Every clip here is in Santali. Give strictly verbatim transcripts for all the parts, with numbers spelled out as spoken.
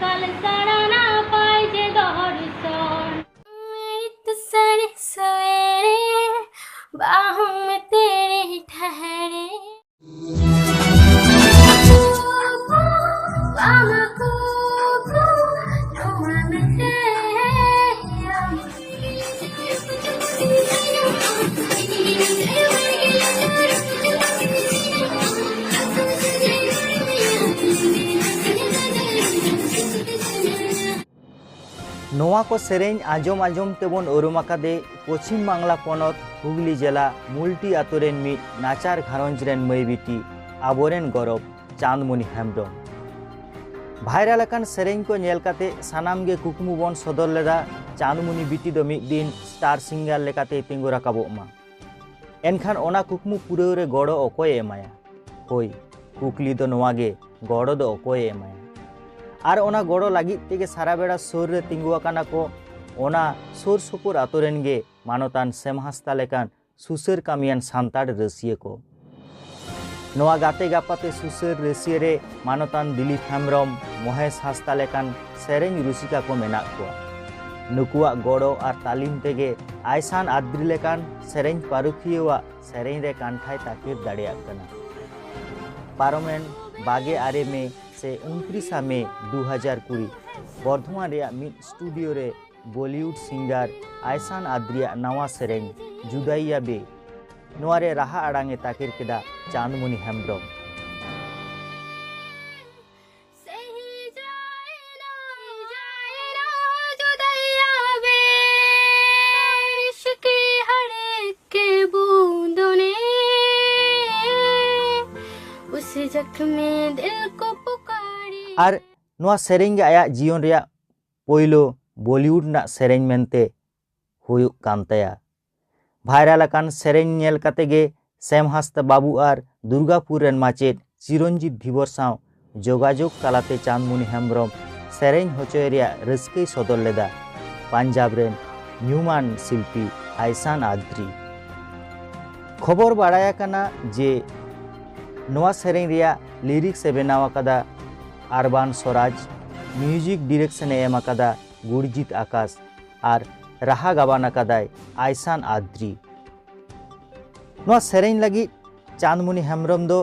कल सड़ना पाए जे दहर सर। इत सड़े सवेरे बाहों में तेरे ठहरे। ᱱᱚᱣᱟ ᱠᱚ ᱥᱮᱨᱮᱧ ᱟᱸᱡᱚᱢ ᱟᱸᱡᱚᱢ ᱛᱮᱵᱚᱱ ᱩᱨᱩᱢ ᱟᱠᱟᱫᱮ ᱯᱚᱪᱷᱤᱢ ᱵᱟᱝᱞᱟ ᱯᱚᱱᱚᱛ ᱦᱩᱜᱽᱞᱤ ᱡᱮᱞᱟ ᱢᱩᱞᱴᱤ ᱟᱛᱳ ᱨᱮᱱ ᱢᱤᱫ ᱱᱟᱪᱟᱨ ᱜᱷᱟᱨᱚᱸᱡᱽ ᱨᱮᱱ ᱢᱟᱹᱭ ᱵᱤᱴᱤ ᱟᱵᱚᱨᱮᱱ ᱜᱚᱨᱚᱵᱽ ᱪᱟᱸᱫᱽᱢᱩᱱᱤ ᱦᱮᱢᱵᱽᱨᱚᱢ᱾ ᱵᱷᱟᱭᱨᱟᱞ ᱟᱠᱟᱱ ᱥᱮᱨᱮᱧ ᱠᱚ ᱧᱮᱞ ᱠᱟᱛᱮ ᱥᱟᱱᱟᱢ ᱜᱮ ᱠᱩᱠᱢᱩ ᱵᱚᱱ ᱥᱚᱫᱚᱨ ᱞᱮᱫᱟ ᱪᱟᱸᱫᱽᱢᱩᱱᱤ ᱵᱤᱴᱤ ᱫᱚ ᱢᱤᱫ ᱫᱤᱱ ᱥᱴᱟᱨ ᱥᱤᱝᱜᱟᱨ ᱞᱮᱠᱟᱛᱮᱭ ᱛᱤᱸᱜᱩ ᱨᱟᱠᱟᱵᱚᱜ ᱢᱟ᱾ ᱮᱱᱠᱷᱟᱱ ᱚᱱᱟ ᱠᱩᱠᱢᱩ ᱯᱩᱨᱟᱹᱣ ᱨᱮ ᱜᱚᱲᱚ ᱚᱠᱚᱭᱮ ᱮᱢᱟᱭᱟ? ᱦᱳᱭ, ᱠᱩᱠᱞᱤ ᱫᱚ ᱱᱚᱣᱟ ᱜᱮ, ᱜᱚᱲᱚ ᱫᱚ ᱚᱠᱚᱭᱮ ᱮᱢᱟᱭᱟ? ᱟᱨ ᱚᱱᱟ ᱜᱚᱲᱚ ᱞᱟᱹᱜᱤᱫ ᱛᱮᱜᱮ ᱥᱟᱨᱟ ᱵᱮᱲᱟ ᱥᱩᱨ ᱨᱮ ᱛᱤᱸᱜᱩ ᱟᱠᱟᱱᱟ ᱠᱚ ᱚᱱᱟ ᱥᱩᱨ ᱥᱩᱯᱩᱨ ᱟᱛᱳ ᱨᱮᱱ ᱜᱮ ᱢᱟᱱᱚᱛᱟᱱ ᱥᱮᱢ ᱦᱟᱸᱥᱫᱟ ᱞᱮᱠᱟᱱ ᱥᱩᱥᱟᱹᱨ ᱠᱟᱹᱢᱤᱭᱟᱱ ᱥᱟᱱᱛᱟᱲ ᱨᱟᱹᱥᱤᱭᱟᱹ ᱠᱚ᱾ ᱱᱚᱣᱟ ᱜᱟᱛᱮ ᱜᱟᱯᱟᱛᱮ ᱥᱩᱥᱟᱹᱨ ᱨᱟᱹᱥᱤᱭᱟᱹ ᱨᱮ ᱢᱟᱱᱚᱛᱟᱱ ᱫᱤᱞᱤᱯ ᱦᱮᱢᱵᱽᱨᱚᱢ, ᱢᱚᱦᱮᱥ ᱦᱟᱸᱥᱫᱟ ᱞᱮᱠᱟᱱ ᱥᱮᱨᱮᱧ ᱨᱩᱥᱤᱠᱟ ᱠᱚ ᱢᱮᱱᱟᱜ ᱠᱚᱣᱟ᱾ ᱱᱩᱠᱩᱣᱟᱜ ᱜᱚᱲᱚ ᱟᱨ ᱛᱟᱹᱞᱤᱢ ᱛᱮᱜᱮ ᱟᱭᱥᱟᱱ ᱟᱫᱽᱨᱤ ᱞᱮᱠᱟᱱ ᱥᱮᱨᱮᱧ ᱯᱟᱹᱨᱩᱠᱷᱤᱭᱟᱹᱣᱟᱜ ᱥᱮᱨᱮᱧ ᱨᱮ ᱠᱟᱱᱴᱷᱟᱭ ᱛᱟᱹᱠᱤᱨ ᱫᱟᱲᱮᱭᱟᱜ ᱠᱟᱱᱟ᱾ ᱯᱟᱨᱚᱢᱮᱱ ᱵᱟᱜᱮ ᱟᱨᱮ ᱢᱮ ᱥᱮ ᱩᱱᱛᱨᱤᱥᱟ ᱢᱮ ᱫᱩ ᱦᱟᱡᱟᱨ ᱠᱩᱲᱤ ᱵᱚᱨᱫᱷᱚᱢᱟᱱ ᱨᱮᱭᱟᱜ ᱢᱤᱫ ᱥᱴᱩᱰᱤᱭᱳ ᱨᱮ ᱵᱚᱞᱤᱣᱩᱰ ᱥᱤᱝᱜᱟᱨ ᱟᱭᱥᱟᱱ ᱟᱫᱽᱨᱤᱭᱟᱜ ᱱᱟᱣᱟ ᱥᱮᱨᱮᱧ ᱡᱩᱫᱟᱭᱤᱭᱟ ᱵᱮ, ᱱᱚᱣᱟ ᱨᱮ ᱨᱟᱦᱟ ᱟᱲᱟᱝ ᱮ ᱛᱟᱹᱠᱤᱨ ᱠᱮᱫᱟ ᱪᱟᱸᱫᱽᱢᱩᱱᱤ ᱦᱮᱢᱵᱽᱨᱚᱢ᱾ सही जाए ना, जाए ना जुदाइया वे, इश्क की हर एक बूंदों ने उस जख्मी दिल को पुकारे। ᱟᱨ ᱱᱚᱣᱟ ᱥᱮᱨᱮᱧ ᱜᱮ ᱟᱭᱟᱜ ᱡᱤᱭᱚᱱ ᱨᱮᱭᱟᱜ ᱯᱳᱭᱞᱳ ᱵᱚᱞᱤᱣᱩᱰ ᱨᱮᱱᱟᱜ ᱥᱮᱨᱮᱧ ᱢᱮᱱᱛᱮ ᱦᱩᱭᱩᱜ ᱠᱟᱱ ᱛᱟᱭᱟ᱾ ᱵᱷᱟᱭᱨᱟᱞ ᱟᱠᱟᱱ ᱥᱮᱨᱮᱧ ᱧᱮᱞ ᱠᱟᱛᱮ ᱜᱮ ᱥᱮᱢ ᱦᱟᱸᱥᱫᱟ ᱵᱟᱹᱵᱩ ᱟᱨ ᱫᱩᱨᱜᱟᱯᱩᱨ ᱨᱮᱱ ᱢᱟᱪᱮᱫ ᱪᱤᱨᱚᱧᱡᱤᱛ ᱫᱷᱤᱵᱚᱨ ᱥᱟᱶ ᱡᱳᱜᱟᱡᱳᱜᱽ ᱛᱟᱞᱟᱛᱮ ᱪᱟᱸᱫᱽᱢᱩᱱᱤ ᱦᱮᱢᱵᱽᱨᱚᱢ ᱥᱮᱨᱮᱧ ᱦᱚᱪᱚᱭ ᱨᱮᱭᱟᱜ ᱨᱟᱹᱥᱠᱟᱹᱭ ᱥᱚᱫᱚᱨ ᱞᱮᱫᱟ ᱯᱟᱧᱡᱟᱵᱽ ᱨᱮᱱ ᱧᱩᱢᱟᱱ ᱥᱤᱞᱯᱤ ᱟᱭᱥᱟᱱ ᱟᱫᱽᱨᱤ᱾ ᱠᱷᱚᱵᱚᱨ ᱵᱟᱲᱟᱭ ᱟᱠᱟᱱᱟ ᱡᱮ ᱱᱚᱣᱟ ᱥᱮᱨᱮᱧ ᱨᱮᱭᱟᱜ ᱞᱤᱨᱤᱠᱥ ᱮ ᱵᱮᱱᱟᱣ ᱟᱠᱟᱫᱟ ᱟᱨᱵᱟᱱ ᱥᱚᱨᱟᱡᱽ, ᱢᱤᱭᱩᱡᱤᱠ ᱰᱤᱨᱮᱠᱥᱚᱱ ᱮ ᱮᱢ ᱟᱠᱟᱫᱟ ᱜᱩᱨᱡᱤᱛ ᱟᱠᱟᱥ ᱟᱨ ᱨᱟᱦᱟ ᱜᱟᱵᱟᱱ ᱟᱠᱟᱫᱟᱭ ᱟᱭᱥᱟᱱ ᱟᱫᱽᱨᱤ᱾ ᱱᱚᱣᱟ ᱥᱮᱨᱮᱧ ᱞᱟᱹᱜᱤᱫ ᱪᱟᱸᱫᱽᱢᱩᱱᱤ ᱦᱮᱢᱵᱨᱚᱢ ᱫᱚ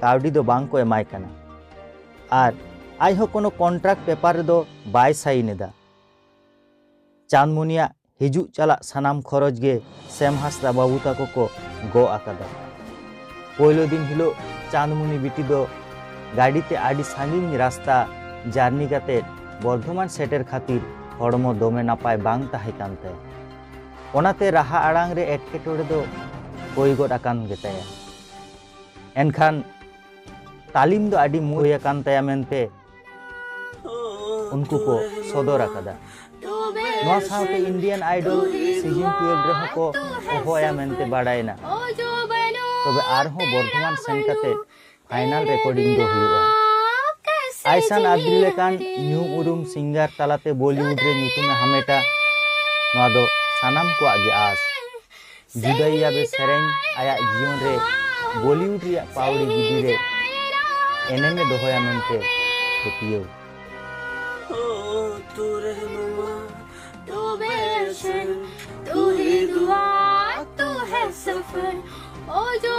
ᱠᱟᱹᱣᱰᱤ ᱫᱚ ᱵᱟᱝ ᱠᱚ ᱮᱢᱟᱭ ᱠᱟᱱᱟ ᱟᱨ ᱟᱡ ᱦᱚᱸ ᱠᱳᱱᱳ ᱠᱚᱱᱴᱨᱟᱠᱴ ᱯᱮᱯᱟᱨ ᱨᱮᱫᱚ ᱵᱟᱭ ᱥᱟᱭᱤᱱ ᱮᱫᱟ᱾ ᱪᱟᱸᱫᱽᱢᱩᱱᱤᱭᱟᱜ ᱦᱤᱡᱩᱜ ᱪᱟᱞᱟᱜ ᱥᱟᱱᱟᱢ ᱠᱷᱚᱨᱚᱪ ᱜᱮ ᱥᱮᱢ ᱦᱟᱸᱥᱫᱟ ᱵᱟᱹᱵᱩ ᱛᱟᱠᱚ ᱠᱚ ᱜᱚᱜ ᱟᱠᱟᱫᱟ᱾ ᱯᱳᱭᱞᱳ ᱫᱤᱱ ᱦᱤᱞᱳᱜ ᱪᱟᱸᱫᱽᱢᱩᱱᱤ ᱵᱤᱴᱤ ᱫᱚ ᱜᱟᱹᱰᱤ ᱛᱮ ᱟᱹᱰᱤ ᱥᱟᱺᱜᱤᱧ ᱨᱟᱥᱛᱟ ᱡᱟᱨᱱᱤ ᱠᱟᱛᱮ ᱵᱚᱨᱫᱷᱚᱢᱟᱱ ᱥᱮᱴᱮᱨ ᱠᱷᱟᱹᱛᱤᱨ ᱦᱚᱲᱢᱚ ᱫᱚᱢᱮ ᱱᱟᱯᱟᱭ ᱵᱟᱝ ᱛᱟᱦᱮᱸ ᱠᱟᱱ ᱛᱟᱭᱟ᱾ ᱚᱱᱟᱛᱮ ᱨᱟᱦᱟ ᱟᱲᱟᱝ ᱨᱮ ᱮᱴᱠᱮᱴᱚᱬᱮ ᱫᱚ ᱦᱩᱭ ᱜᱚᱫ ᱟᱠᱟᱱ ᱜᱮᱛᱟᱭᱟ᱾ ᱮᱱᱠᱷᱟᱱ ᱛᱟᱹᱞᱤᱢ ᱫᱚ ᱟᱹᱰᱤ ᱢᱚᱡᱽ ᱦᱩᱭ ᱟᱠᱟᱱ ᱛᱟᱭᱟ ᱢᱮᱱᱛᱮ ᱩᱱᱠᱩ ᱠᱚ ᱥᱚᱫᱚᱨ ᱟᱠᱟᱫᱟ᱾ ᱱᱚᱣᱟ ᱥᱟᱶᱛᱮ ᱤᱱᱰᱤᱭᱟᱱ ᱟᱭᱰᱚᱞ ᱥᱤᱡᱤᱱ ᱴᱩᱭᱮᱞᱵᱷ ᱨᱮᱦᱚᱸ ᱠᱚ ᱦᱚᱦᱚᱭᱟ ᱢᱮᱱᱛᱮ ᱵᱟᱲᱟᱭᱮᱱᱟ᱾ ᱛᱚᱵᱮ ᱟᱨᱦᱚᱸ ᱵᱚᱨᱫᱷᱚᱢᱟᱱ ᱥᱮᱱ ᱠᱟᱛᱮ ᱯᱷᱟᱭᱱᱟᱞ ᱨᱮᱠᱚᱨᱰᱤᱝ ᱫᱚ ᱦᱩᱭᱩᱜᱼᱟ᱾ ᱟᱭᱥᱟᱱ ᱟᱫᱽᱨᱤ ᱞᱮᱠᱟᱱ ᱧᱩᱢ ᱩᱨᱩᱢ ᱥᱤᱝᱜᱟᱨ ᱛᱟᱞᱟᱛᱮ ᱵᱚᱞᱤᱣᱩᱰ ᱨᱮ ᱧᱩᱛᱩᱢᱮ ᱦᱟᱢᱮᱴᱟ, ᱱᱚᱣᱟ ᱫᱚ ᱥᱟᱱᱟᱢ ᱠᱚᱣᱟᱜ ᱜᱮ ᱟᱥ᱾ ᱡᱩᱫᱟᱹᱭᱤᱭᱟᱵᱮ ᱥᱮᱨᱮᱧ ᱟᱭᱟᱜ ᱡᱤᱭᱚᱱ ᱨᱮ ᱵᱚᱞᱤᱣᱩᱰ ᱨᱮᱭᱟᱜ ᱯᱟᱣᱲᱤ ᱜᱤᱫᱤ ᱨᱮ ᱮᱱᱮᱢᱮ ᱫᱚᱦᱚᱭᱟ ᱢᱮᱱᱛᱮ ᱯᱟᱹᱛᱭᱟᱹᱣ᱾ ओ तू रहनुमा, तू बेअसर, तू ही दुआ, तू है सफर। ओ जो